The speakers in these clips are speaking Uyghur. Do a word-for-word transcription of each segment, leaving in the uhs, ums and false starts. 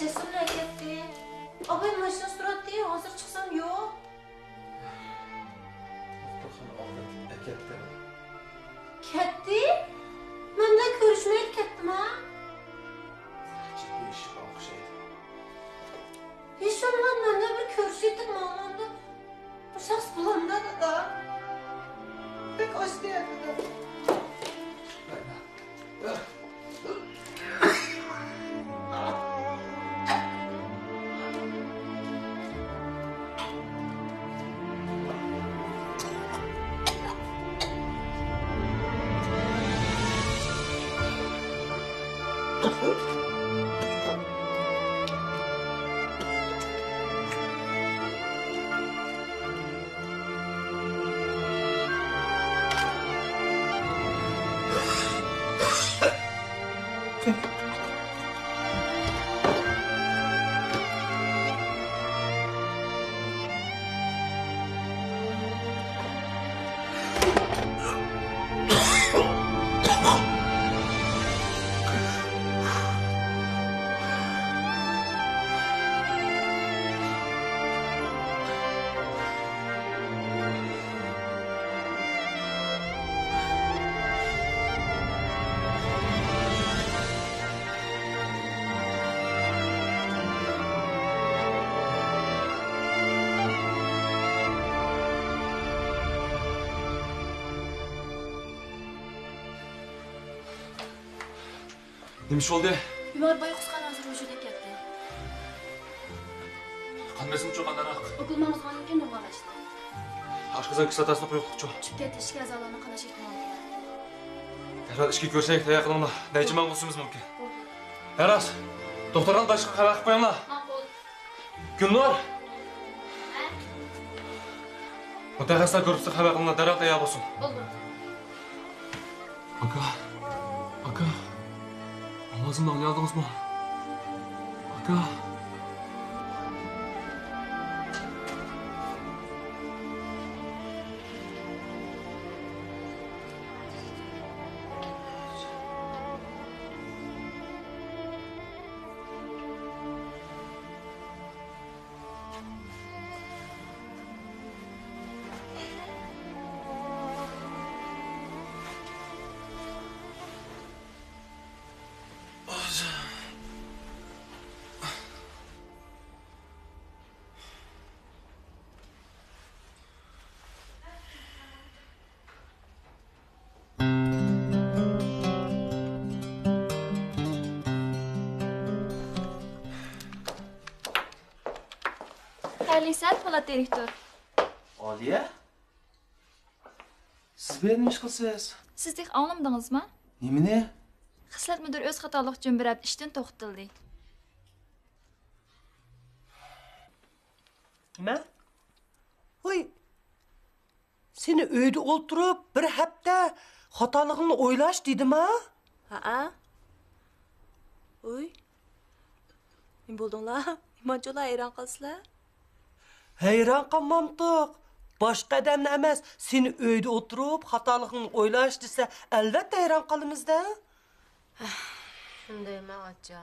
نەسىر بىلەن كەتتى. ئاباي ماشىنا سۈرەتتى، ھازىر چىقسام يوق. دوختۇرخانا ئالدىن ئەكەتتىم. كەتتى؟ مەن بىلەن كۆرۈشمەيلا كەتتىما؟ جىددىي ئىش بار ئوخشايدۇ. ھېچ بولمىغاندا مەن بىلەن بىر كۆرۈشۈۋېتىپ ماڭغاندا. بۇ شەخس بۇلامدا، دادا؟ بەك ئاچتى، دادا. نېمە ئىش بولدى؟ بىمار بايقۇسخانا ھازىر ھوشىدىن كەتتى. قان بېسىمىچۇ قانداقراق؟ ئوكۇل ماڭغۇزغاندىن كېيىن نورماللاشتى. ئاشقازان كىسلاتاسىنى قويۇقلۇقچۇ؟ چۈشۈپ كەتتى، ئىچكى ئەزالارنىڭ قان ئېشىش ئېھتىمالى بار. دەرھال ئىچكى كۆرۈشەي، تەييار قىلىڭلار. نەيچە ماڭغۇزۇشىمىز مۇمكىن؟ بولدى. ھە راست. دوختۇرغا باشقا خەۋەر قىلىپ قويۇڭلار. ماقۇل. گۈلنۇر! ھە؟ مۇتەخەسسىسلەر گۇرۇپپىسىغا خەۋەر قىلىڭلار، دەرھال تەييار بولسۇن. بولدى. ئاكا! ئاكا! ئاۋازىمنى ئاڭلىيالدىڭىزمۇ؟ ئاكا! خەيرلىك سەھەر، پولات دىرېكتور. ئالىيە؟ سىز بۇ يەردە نېمە ئىش قىلىسىز؟ سىز تېخى ئاڭلىمىدىڭىزما؟ نېمىنى؟ خىسلەت مۇدىرى ئۆز خاتالىقى ئۈچۈن بىر ھەپتە ئىشتىن توختىتىلدى. نېمە؟ ھوي، سېنى ئۆيدە ئولتۇرۇپ بىر ھەپتە خاتالىقىڭنى ئويلاش دېدىما؟ ھەئە. ھوي، نېمە بولدۇڭلار؟ نېمانچۇلا ھەيران قالىسىلەر؟ ھەيران قالمامتۇق. باشقا ئادەمنى ئەمەس، سېنى ئۆيدە ئولتۇرۇپ خاتالىقىڭنى ئويلاش دېسە، ئەلۋەتتە ھەيران قالىمىز-دە. شۇندايمۇ ئاچا؟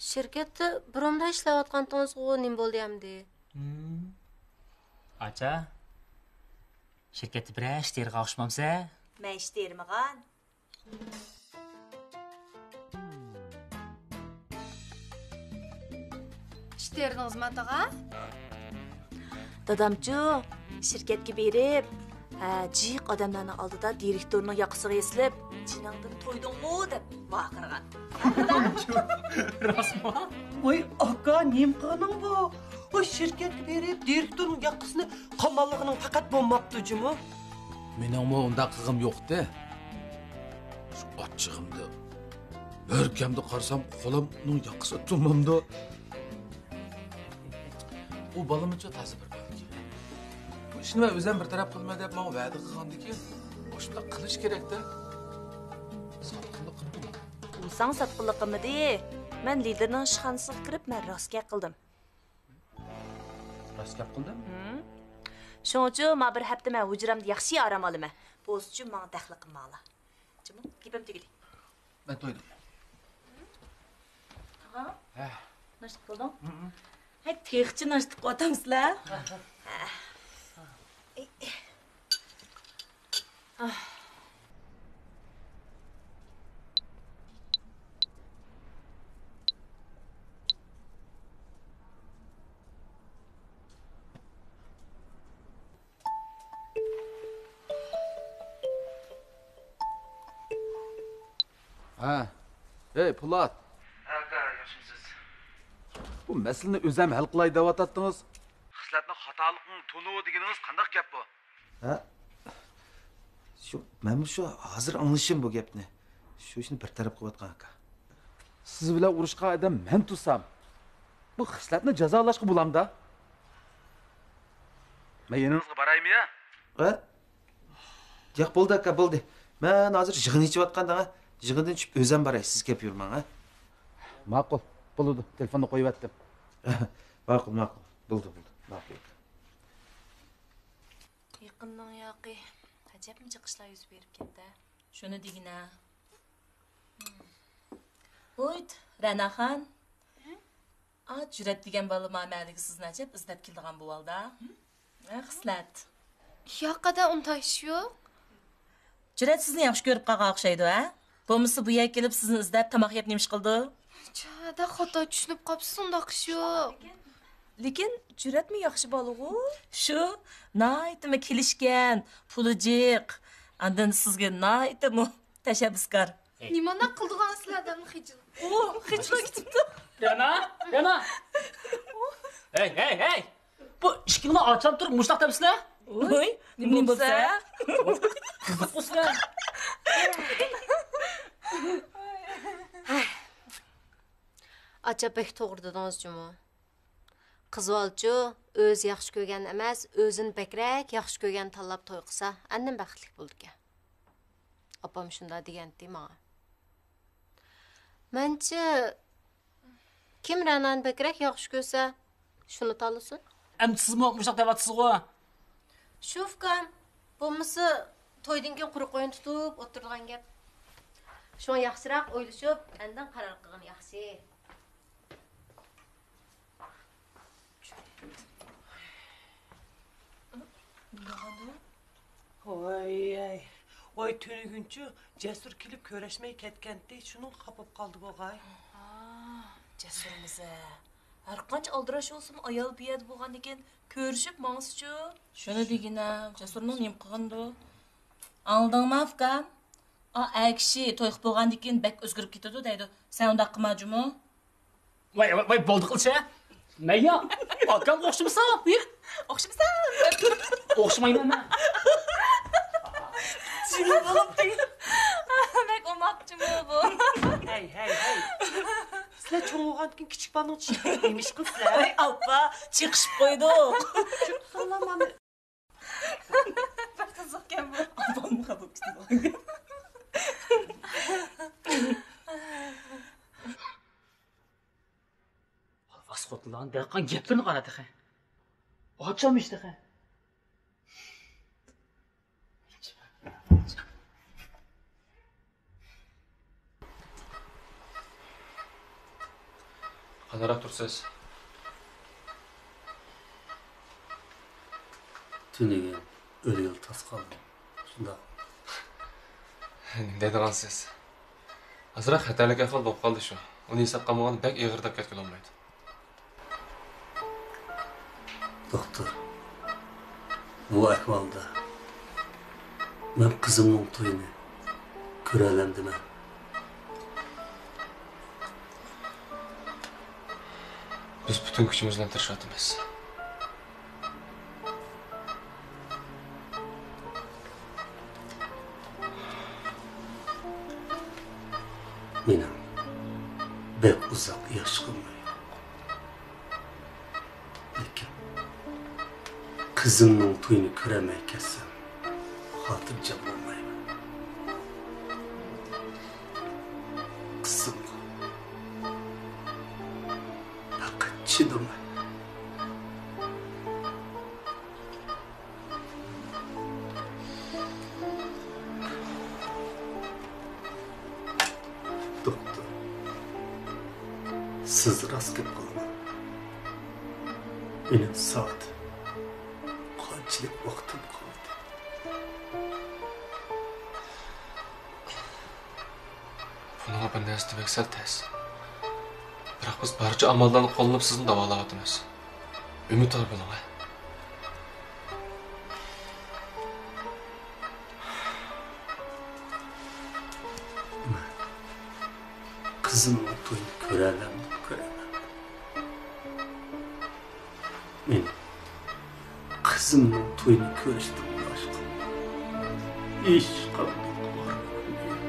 شىركەتتە بۇرۇندا ئىشلەۋاتقانتىڭىزغۇ، نېمە بولدى ئەمدى؟ ھىم. ئاچا، شىركەتتە بىرەر ئىش تېرىغان ئوخشىمامسەن؟ مەن ئىش تېرىمىغان. ئىش تېرىدىڭىزمۇ، ئاتىغا؟ دادامچۇ، شىركەتكە بېرىپ، ھە، جىق ئادەملەرنىڭ ئالدىدا دىرېكتورنىڭ ياقىسىغا ئېسىلىپ، «جېنىڭدىن تويدۇڭمۇ؟» دەپ ۋارقىرىغان. راستمۇ؟ ۋاي ئاكا، نېمە قىلغىنىڭ بۇ؟ ۋاي، شىركەتكە بېرىپ، دىرېكتورنىڭ ياقىسىنى قاماللىغىنىڭ پەقەت بولماپتۇ جۇمۇ. مېنىڭمۇ ئۇنداق قىلغۇم يوقتى. شۇ ئاچچىقىمدا بىر كەمدە قارىسام، قولۇمنىڭ ياقىسى تۇتۇلمامدۇ. ئۇ بالىمۇچۇ تازا بىر بالىكەن. بۇ ئىشنى مەن ئۆزۈم بىر تەرەپ قىلىمەن دەپ ماڭا ۋەدە قىلغاندىكىن، ئاشۇنداق قىلىش كېرەك-دە. ساتقىنلىق قىپتۇ. ئۇ ساڭا ساتقىنلىق قىلمىدى. مەن لىدىرنىڭ ئىشخانىسىغا كىرىپ، مەن راست گەپ قىلدىم. راست گەپ قىلدىم؟ ھىم. شۇڭىچۇ ما بىر ھەپتە مەن ھۇجرامدا ياخشى ئارام ئالىمەن. بولسىچۇ ماڭا دەخلى قىلماڭلار. جۇمۇ، گېپىم تۈگىدى. مەن تويدۇم. ھە. ناشتا قىلدىڭ؟ ھەي، تېخىچە ناشتا قىلىۋاتامسىلەر؟ ھە. ھەي، پولات. ھە، ئاكا، ياخشىمۇسىز؟ بۇ مەسىلىنى ئۆزەم ھەل قىلاي دەۋاتاتتىڭىز. خىسلەتنىڭ خاتالىقىنى تونۇۋال دېگىنىڭىز قانداق گەپ بۇ؟ ھە؟ شۇ، مەنمۇ شۇ ھازىر ئاڭلىشىم بۇ گەپنى. شۇ ئىشنى بىر تەرەپ قىلىۋاتقان ئاكا. سىز بىلەن ئۇرۇشقان ئادەم مەن تۇرسام، بۇ خىسلەتنى جازالاشقا بولامدا؟ مەن يېنىڭىزغا بارايمۇ يا؟ ھە؟ ياق، بولدى ئاكا، بولدى. مەن ھازىر يىغىن ئېچىۋاتقان دەڭە. يىغىندىن چۈشۈپ ئۆزەم باراي، سىز كەپ يۈرمەڭ، ھە؟ ماقۇل، بولىدۇ. تېلېفوننى قويۇۋەتتىم. ماقۇل، ماقۇل. بولدى، بولدى. ماقۇل. يېقىننىڭ ياقى ئەجەبمۇ جىق ئىشلار يۈز بېرىپ كەتتى. شۇنى دېگىنە. ھويت، رەناخان. ئا، جۈرئەت دېگەن بالا ما مەھەللىگە سىزنى ئەجەب ئىزدەپ كېلىدىغان بولۇۋالدى. ھە، خىسلەت. ياق، ئادا، ئۇنداق ئىش يوق. جۈرئەت سىزنى ياخشى كۆرۈپ قالغان ئوخشايدۇ، ھە؟ بولمىسا بۇ يەرگە كېلىپ سىزنى ئىزدەپ تاماق يەپ نېمە ئىش قىلىدۇ؟ چادا خاتا چۈشىنىپ قاپسىز، ئۇنداق ئىش يوق. لېكىن جۈرئەتمۇ ياخشى بالىغۇ. شۇ، ناھايىتىمۇ كېلىشكەن، پۇلى جىق. ئاندىن سىزگە ناھايىتىمۇ تەشەببۇسكار. نېمانداق قىلىدىغان سىلەر ئادەمنى خىجىل. ئۇ، خىجىل كېتىپتۇ. رەنا، رەنا. ھەي، ھەي، ھەي. بۇ ئىككىڭلار ئاچام تۇرۇپ مۇشۇنداق دەپسىلەر؟ ۋوي، نېمە بولسا؟ قىزىق بولسىلەر. ئاچا بەك توغرا دېدىڭىز جۇمۇ. قىز بالىچۇ، ئۆزى ياخشى كۆرگەن ئەمەس، ئۆزىنى بەكرەك ياخشى كۆرگەن تاللاپ توي قىلسا، ئاندىن بەختلىك بولىدىكەن. ئاپام شۇنداق دېگەنتى ماڭا. مەنچە، كىم رەنانى بەكرەك ياخشى كۆرسە، شۇنى تاللىسۇن. ئەمدى سىزمۇ مۇشۇنداق دەۋاتىسىزغۇ؟ شۇ ئۇكام، بولمىسا تويدىن كېيىن قۇرۇق قويۇن تۇتۇپ ئولتۇرىدىغان گەپ. شۇڭا ياخشىراق ئويلىشىپ، ئاندىن قارار قىلغىنى ياخشى. ۋاي، ۋاي، تۈنۈگۈنچۇ جەسۇر كېلىپ كۆرۈشمەي كەتكەنتى، شۇنىڭغا خاپا بولۇپ قالدىغۇ غاي. ھا، جەسۇرمىز ھە. ھەرقانچە ئالدىراش بولسىمۇ، ئايال بۇ يەردە بولغاندىكىن كۆرۈشۈپ ماڭسىچۇ. شۇنى دېگىنە، جەسۇرنىڭ نېمە قىلغىنىدۇ؟ ئاڭلىدىڭما، ئۇكام؟ ئا، ئەر كىشى توي قىلىپ بولغاندىن كېيىن بەك ئۆزگىرىپ كېتىدۇ دەيدۇ. سەن ئۇنداق قىلما جۇمۇ. ۋاي، ۋاي، ۋاي، بولدى قىلچە. مەن يا، ئاكامغا ئوخشىمىسا؟ ئوخشىمىسا؟ ئوخشىمايمەن مەن. جىمىپ بولۇپ قويۇپ. بەك ئوماق جۇمۇ بۇ. ھەي، ھەي، ھەي. سىلەر چوڭ بولغاندىن كېيىن كىچىك بالىنىڭ چىشىغا نېمە ئىش قىلىسىلەر؟ ۋاي، ئاپا، چېقىشىپ قويدۇق. چىقساڭلار مانا. بەك قىزىقكەن بۇ. ئاپاممۇ خاپا بولۇپ كېتىدۇ. ئالۋاس خوتۇنلارنىڭ دەيدىغان گەپلىرىنى قارا تېخى. ئاچامىش تېخى. قانداقراق تۇرىسىز؟ تۈنۈگۈن ئۆلگىلى تاس قالدىم. شۇنداق. نېمە دەيدىغانسىز؟ ئازراق خەتەرلىك ئەھۋال بولۇپ قالدى شۇ. ئۇنى ھېسابقا ئالمىغاندا بەك ئېغىر دەپ كەتكىلى بولمايدۇ. دوختۇر، بۇ ئەھۋالدا مەن قىزىمنىڭ تويىنى كۆرەلەمدىمەن؟ بىز پۈتۈن كۈچىمىز بىلەن تىرىشىۋاتىمىز. مېنىڭ بەك ئۇزاق ياشىغۇم يوق. لېكىن قىزىمنىڭ تويىنى كۆرەلمەي كەتسەم، خاتىرجەم بولمايمەن. قىزىمغا پەقەت چىدىماي. دوختۇر، سىز راست گەپ قىلىڭ. مېنىڭ سائىتىم، قانچىلىك ۋاقتىم قالدى؟ بۇنىڭغا بىر نەرسە دېمەك سەل تەس. بىراق بىز بارچە ئاماللارنى قوللىنىپ سىزنى داۋالاۋاتىمىز. ئۈمىدۋار بولۇڭ، ھە. قىزىمنىڭ تويىنى كۆرەلەمدىم، كۆرەلەمدىم. مېنىڭ قىزىمنىڭ تويىنى كۆرۈشتىن باشقا ھېچقانداق ئارمىنىم يوق.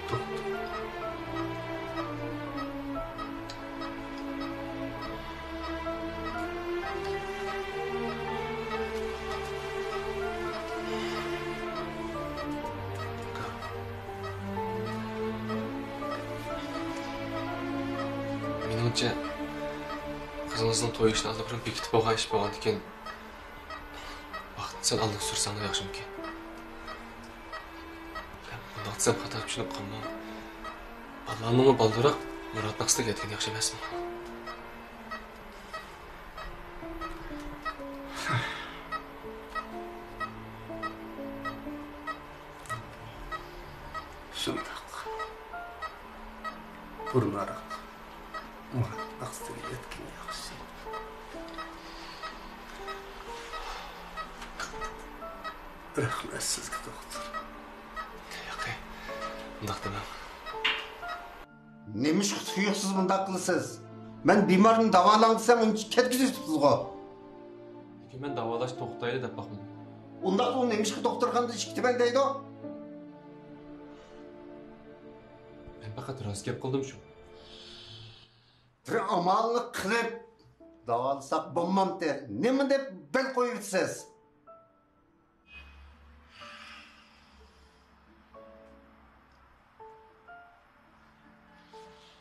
توختاڭ. مېنىڭچە، قىزىڭىزنىڭ توي ئىشىنى ئاللىبۇرۇن بېكىتىپ بولغان ئىش بولغاندىكىن، ۋاقىتنى سەل ئالدىغا سۈرسەڭلار ياخشىمىكىن؟ مۇنداق دېسەم خاتا چۈشىنىپ قالماڭ. بالىلارنىڭمۇ بالدۇرراق مۇراد مەقسىتىگە يەتكىنى ياخشى ئەمەسمۇ؟ شۇنداق. بۇرۇنراق مۇراد مەقسىتىگە يەتكىنى ياخشى. رەھمەت سىزگە، دوختۇر. ياقى، ئۇنداق دېمەڭ. نېمىشقا تۇيۇقسىز مۇنداق قىلىسىز؟ مەن بىمارنى داۋالاڭ دېسەم، ئۇنى كەتكۈزۈۋېتىپسىزغۇ. لېكىن مەن داۋالاش توختايلى دەپ باقمىدىم. ئۇنداقتا ئۇ نېمىشقا دوختۇرخانىدا ئىككى تۈمەن دەيدۇ؟ مەن پەقەت راست گەپ قىلدىم شۇ. بىر ئامالنى قىلىپ داۋالىساق بولمامتى؟ نېمە دەپ بەل قويۇۋېتىسىز؟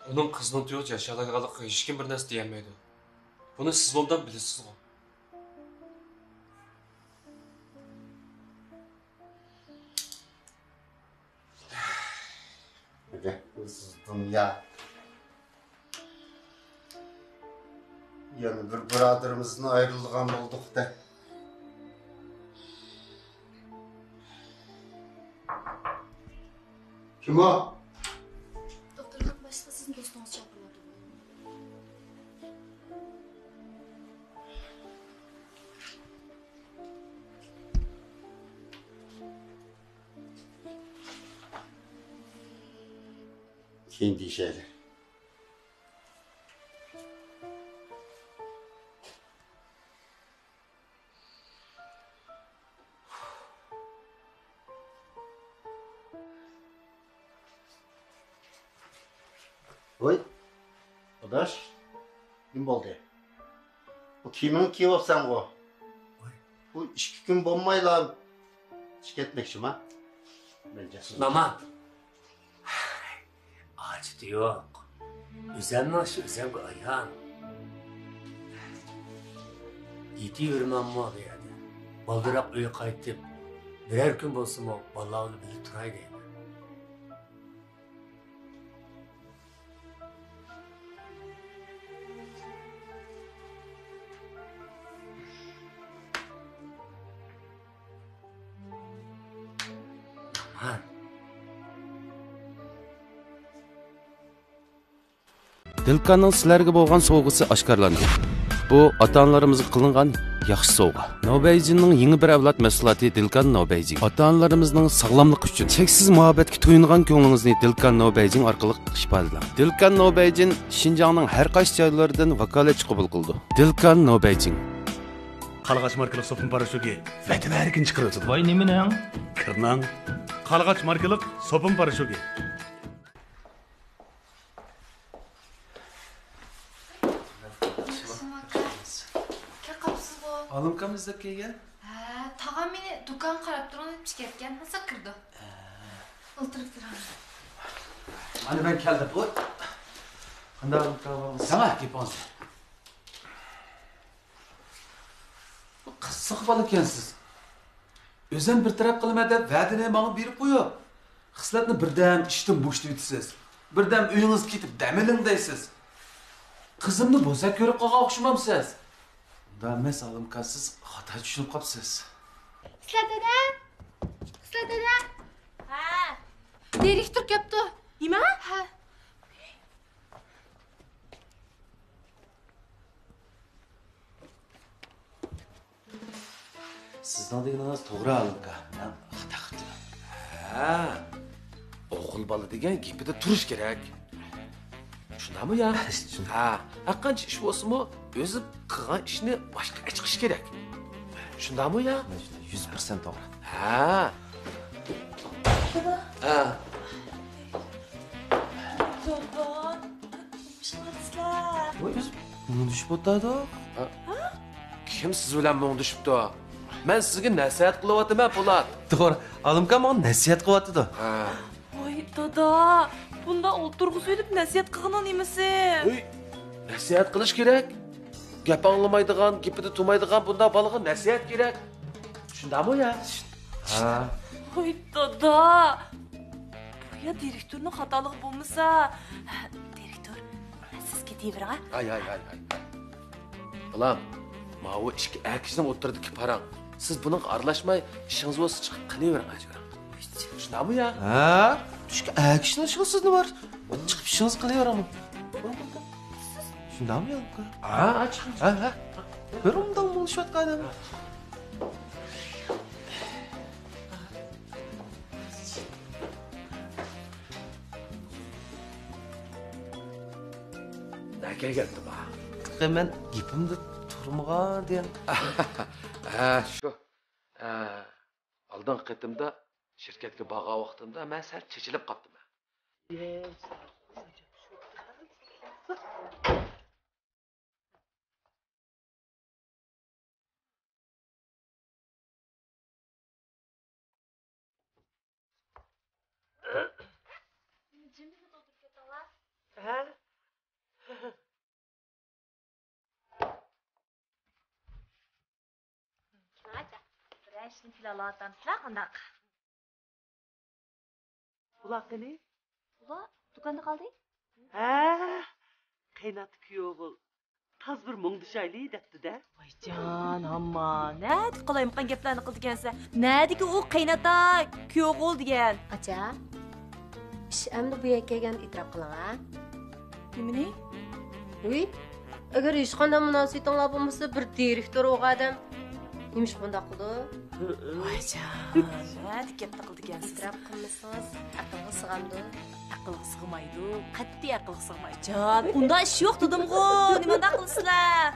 ئۇنىڭ قىزىنىڭ تۇيۇقسىز ياشالايدىغانلىقىغا ھېچكىم بىر نەرسە دېيەلمەيدۇ. بۇنى سىزمۇ ئوبدان بىلىسىزغۇ؟ رەھمەتسىز دۇنيا. يەنە بىر بۇرادىرىمىزدىن ئايرىلىدىغان بولدۇق-دە. كىم ئۇ؟ دوختۇرنىڭ باشلىقى سىزنى دوستىڭىز چاقىرىۋاتىدۇ. كېيىن دېيىشەيلى. ۋاي، ئاداش، نېمە بولدى؟ بۇ كىيىمىڭنى كىيىۋاپسەنغۇ؟ ۋاي. بۇ ئىككى كۈن بولمايلا چىقىپ كەتمەكچىما؟ مەن جاسۇس. ماما! ھاجىتى يوق. ئۆزەمنىڭ ئىشى ئۆزەمگە ئايان. يېتىۋېرىمەنمۇ بۇ يەردە. بالدۇرراق ئۆيگە قايتىپ، بىرەر كۈن بولسىمۇ بالىلار بىلەن بىللە تۇراي دەيمەن. دىلكاننىڭ سىلەرگە بولغان سوۋغىسى ئاشكارىلاندى. بۇ ئاتا-ئانىلىرىمىزغا قىلىنغان ياخشى سوۋغا. نوبەيجىننىڭ يېڭى بىر ئەۋلاد مەھسۇلاتى دىلكان نوبەيجىن. ئاتا-ئانىلىرىمىزنىڭ ساغلاملىقى ئۈچۈن چەكسىز مۇھەببەتكە تويۇنغان كۆڭلىڭىزنى دىلكان نوبەيجىن ئارقىلىق ئىپادىلەڭ. دىلكان نوبەيجىن شىنجاڭنىڭ ھەر قايسى جايلىرىدىن ۋاكالەتچى قوبۇل قىلىدۇ. دىلكان نوبەيجىن. قالغاچ ماركىلىق سوپۇن پاراشوكى ۋەتەن ھەرىكىنى چىقىرىۋېتىدۇ. ۋاي، نېمىنىڭ؟ كىرنىڭ. قالغاچ ماركىلىق سوپۇن پاراشوكى. ياخشىمۇ ئاكا؟ كىرىپ قاپسىزغۇ؟ ئالىمكام ئىزدەپ كەلگەن. ھە، تاغام مېنى دۇكانغا قاراپ تۇرۇڭ دەپ چىقىرىۋەتكەن. ھازىر كىرىدۇ. ئولتۇرۇپ تۇرۇڭ. مانا مەن كەلدىم. ۋوي. قانداق ئالىمكام، ئەھۋالىڭىز؟ ساڭا گېپىڭىز. قىزىق بالىكەنسىز. ئۆزۈم بىر تەرەپ قىلىمەن دەپ ۋەدىنى ماڭا بېرىپ قويۇپ، خىسلەتنى بىردەم ئىشتىن بوشىتىۋېتىسىز، بىردەم ئۆيىڭىزگە كېتىپ دەم ئېلىڭ دەيسىز. قىزىمنى بوزەك كۆرۈپ قالغان ئوخشىمامسىز؟ ئۇنداق ئەمەس، ئالىمكا، سىز خاتا چۈشىنىپ قاپسىز. خىسلەت دادا! خىسلەت دادا! ھە. دىرېكتور كەپتۇ. نېمە؟ ھە. سىزنىڭ دېگىنىڭىز توغرا، ئالىمكا. مەن خاتا قىپتىمەن. ھە. ئوغۇل بالا دېگەن گېپىدە تۇرۇش كېرەك. شۇنداقمۇ يا؟ شۇنداق. ھە. ھەرقانچە ئىش بولسىمۇ، ئۆزى قىلغان ئىشنى باشقىغا چىقىش كېرەك. شۇنداقمۇ يا؟ يۈز پىرسەنت توغرا. ھە. ھە. دادا، نېمە ئىش قىلىسىلەر؟ ۋاي، بىز مۇڭدىشىپ ئولتۇردۇق. ھە؟ كىم سىز بىلەن مۇڭدىشىپتۇ؟ مەن سىزگە نەسىھەت قىلىۋاتىمەن، پولات. توغرا، ئالىمكا ماڭا نەسىھەت قىلىۋاتىدۇ. ھە. ۋاي، دادا، بۇنداق ئولتۇرغۇزۇۋېلىپ نەسىھەت قىلغىنىڭ نېمىسى؟ ھۆي، نەسىھەت قىلىش كېرەك. گەپ ئاڭلىمايدىغان، گېپىدە تۇرمايدىغان بۇنداق بالىغا نەسىھەت كېرەك. شۇنداقمۇ يا؟ ھە. ۋاي، دادا. بۇ يا دىرېكتورنىڭ خاتالىقى بولمىسا. دىرېكتور، سىز كېتىۋېرىڭ، ھە؟ ھاي، ھاي، ھاي، ھاي. بالام، ماۋۇ ئىككى ئەر كىشىنىڭ ئوتتۇرىدىكى پاراڭ. سىز بۇنىڭغا ئارىلاشماي، ئىشىڭىز بولسا چىقىپ قېلىۋېرىڭ، ھاجىگىرىڭ. شۇنداقمۇ يا؟ ھە؟ ئىككى ئەر كىشىنىڭ ئىشىغا سىز نېمە بار؟ چىقىپ ئىشىڭىزنى قىلىۋېرىڭ. شۇنداقمۇ يا؟ ھە، ھە، چىقىڭ. ھە، ھە. بىر ئۇنداق بولۇشۇۋاتقان ئادەم. نەگە كەلگەنتىما؟ تېخى مەن گېپىمدە تۇرمىغان دېگەن. ھە، شۇ. ھە، ئالدىنقى قېتىمدا شىركەتكە بارغان ۋاقتىمدا مەن سەل چېچىلىپ قاپتىمەن. جىمجىت ئولتۇرۇپ كەتتىڭلار. ھە؟ بىرەر ئىشنى پىلانلاۋاتامسىلەر قانداق؟ ئۇلار قېنى؟ ئۇلار دۇكاندا قالدى. ھە، قېيىنئاتا كۈيئوغۇل تازا بىر مۇڭدىشايلى دەپتۇ-دە. ۋايجان، ھامما نەدىكى قالايمىقان گەپلەرنى قىلىدىكەنسەن؟ نەدىكى ئۇ قېيىنئاتا كۈيئوغۇل دېگەن؟ ئاچا، ئىش ئەمدى بۇ يەرگە كەلگەندە ئېتىراپ قىلىڭ ھە. نېمىنى؟ ۋىي، ئەگەر ھېچقانداق مۇناسىۋىتىڭلار بولمىسا، بىر دىرېكتور بولغان ئادەم نېمىشقا بۇنداق قىلىدۇ؟ ۋايجان، نەدە گەپنى قىلىدىكەنسىز؟ ئېتىراپ قىلمىسىڭىز ئەقىلگە سىغامدۇ؟ ئەقىلگە سىغمايدۇ، قەتئىي ئەقىلگە سىغمايدۇ. جان، ئۇنداق ئىش يوق دېدىمغۇ، نېمانداق قىلىسىلەر؟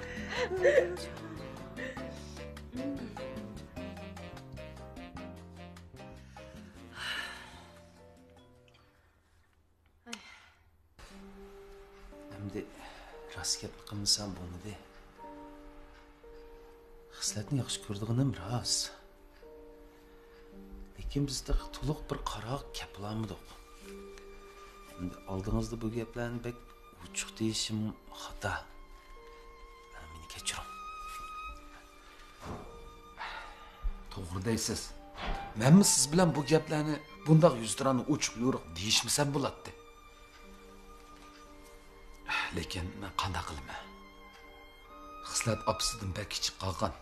ئەمدى راست گەپنى قىلمىسام بولمىدى. خىسلەتنى ياخشى كۆرىدىغىنىم راست. لېكىن بىز تېخى تولۇق بىر قارارغا كەپ بولالمىدۇق. ئەمدى ئالدىڭىزدا بۇ گەپلەرنى بەك ئوچۇق دېيىشىم خاتا. مېنى كەچۈرۈڭ. توغرا دەيسىز. مەنمۇ سىز بىلەن بۇ گەپلەرنى بۇنداق يۈزتۇرانە ئوچۇق يورۇق دېيىشمىسەم بولاتتى. لېكىن مەن قانداق قىلىمەن؟ خىسلەت ئاپىسىدىن بەك كىچىك قالغان.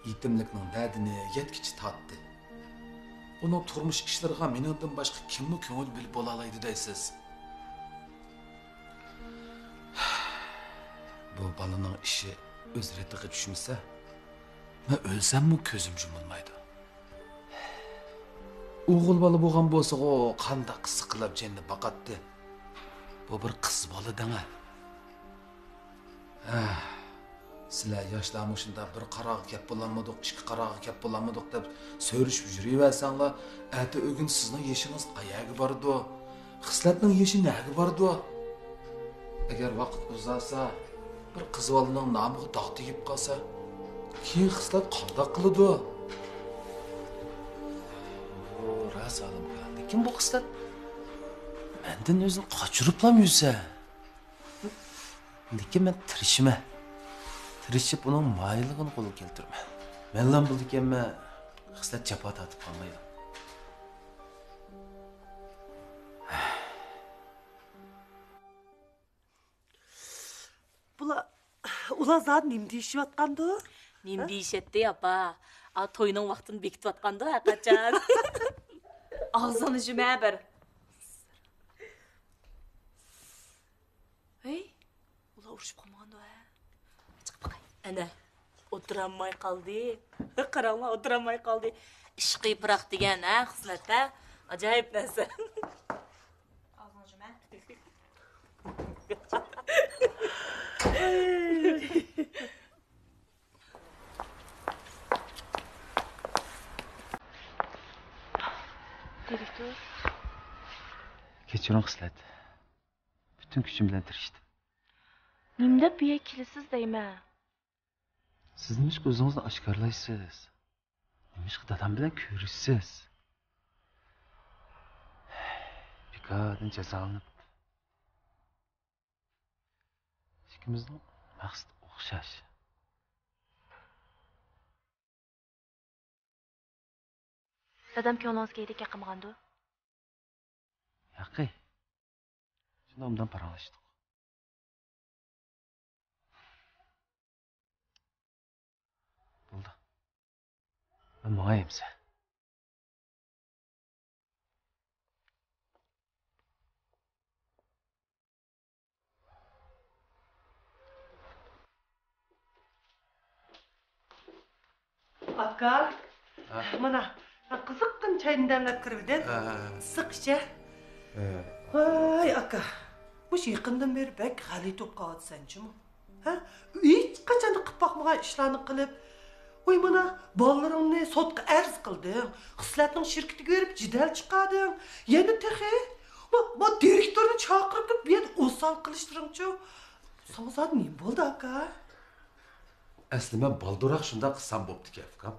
يېتىملىكنىڭ دەردىنى يەتكۈچە تارتتى. ئۇنىڭ تۇرمۇش ئىشلىرىغا مېنىڭدىن باشقا كىممۇ كۆڭۈل بۆلۈپ بولالايدۇ دەيسىز؟ بۇ بالىنىڭ ئىشى ئۆز رېتىغا چۈشمىسە، مەن ئۆلسەممۇ كۆزۈم يۇمۇلمايدۇ. ئوغۇل بالا بولغان بولسىغۇ، قانداق سىقىلاپ جېنىنى باقاتتى. بۇ بىر قىز بالا دەڭە. ھە، سىلەر ياشلار مۇشۇنداق بىر قارارغا كەپ بولالمىدۇق، ئىككى قارارغا كەپ بولالمىدۇق دەپ سۆرىشىپ يۈرۈۋەرسەڭلار، ئەتە ئۆگۈن سىزنىڭ يېشىڭىز قەيەرگە بارىدۇ؟ خىسلەتنىڭ يېشى نەگە بارىدۇ؟ ئەگەر ۋاقىت ئۇزارسا، بىر قىز بالىنىڭ نامىغا داغ تېگىپ قالسا، كېيىن خىسلەت قانداق قىلىدۇ؟ ئۇ راست ئالىمكەن، لېكىن بۇ خىسلەت مەندىن ئۆزىنى قاچۇرۇپلا يۈرسە. لېكىن مەن تىرىشىمەن. تىرىشىپ ئۇنىڭ مايىللىقىنى قولغا كەلتۈرىمەن. مەنلا بىلىدىكەنمەن، خىسلەت جاپا تارتىپ قالمايدۇ. بۇلار زادى نېمە دېيىشىۋاتقاندۇ؟ نېمە دېيىشەتتى، ئاپا؟ ئا، توينىڭ ۋاقتىنى بېكىتىۋاتقاندۇ ھەرقاچان. ئاغزىڭنى جۇمە بىر. ھەي، ئۇلار ئۇرۇشۇپ قالمىغاندۇ ھە؟ چىقىپ باقاي. ئەنە، ئولتۇرالماي قالدى. قاراڭلار، ئولتۇرالماي قالدى. ئىشقى پىراق دېگەن ھە، خىسلەت ھە؟ ئاجايىپ نەرسە. ئاغزىڭنى جۇمە. دىرېكتور. كەچۈرۈڭ، خىسلەت. پۈتۈن كۈچۈم بىلەن تىرىشتىم. نېمە دەپ بۇ يەرگە كېلىسىز دەيمەن؟ سىز نېمىشقا ئۆزىڭىزنى ئاشكارىلايسىز؟ نېمىشقا دادام بىلەن كۆرۈشىسىز؟ بىكاردىن جازالىنىپ. ئىككىمىزنىڭ مەقسىتى ئوخشاش. دادام كۆڭلىڭىزگە ھېلىكى ياقمىغاندۇ؟ ياقى. شۇنداق ئوبدان پاراڭلاشتۇق. بولدى. مەن ماڭاي ئەمسە. ئاكا، ھە؟ مانا، قىزىققىنە چاينى دەملەپ كىرىۋىدىم. ھە، ھە، ھە. ئىسسىق ئىچە. ھە. ۋاي ئاكا، مۇشۇ يېقىندىن بېرى بەك غەلىتە بولۇپ قالىۋاتىسەن جۇمۇ. ھە؟ ھېچقاچان قىلىپ باقمىغان ئىشلارنى قىلىپ، ۋاي مانا، بالىلىرىڭنى سوتقا ئەرز قىلدىڭ، خىسلەتنىڭ شىركىتىگە بېرىپ جېدەل چىقاردىڭ، يەنە تېخى ما، ما دىرېكتورنى چاقىرىپ تۇرۇپ بۇ يەردە ئوسال قىلىشلىرىڭچۇ؟ ساڭا زادى نېمە بولدى، ئاكا؟ ئەسلى مەن بالدۇرراق شۇنداق قىلسام بوپتىكەن، ئۇكام.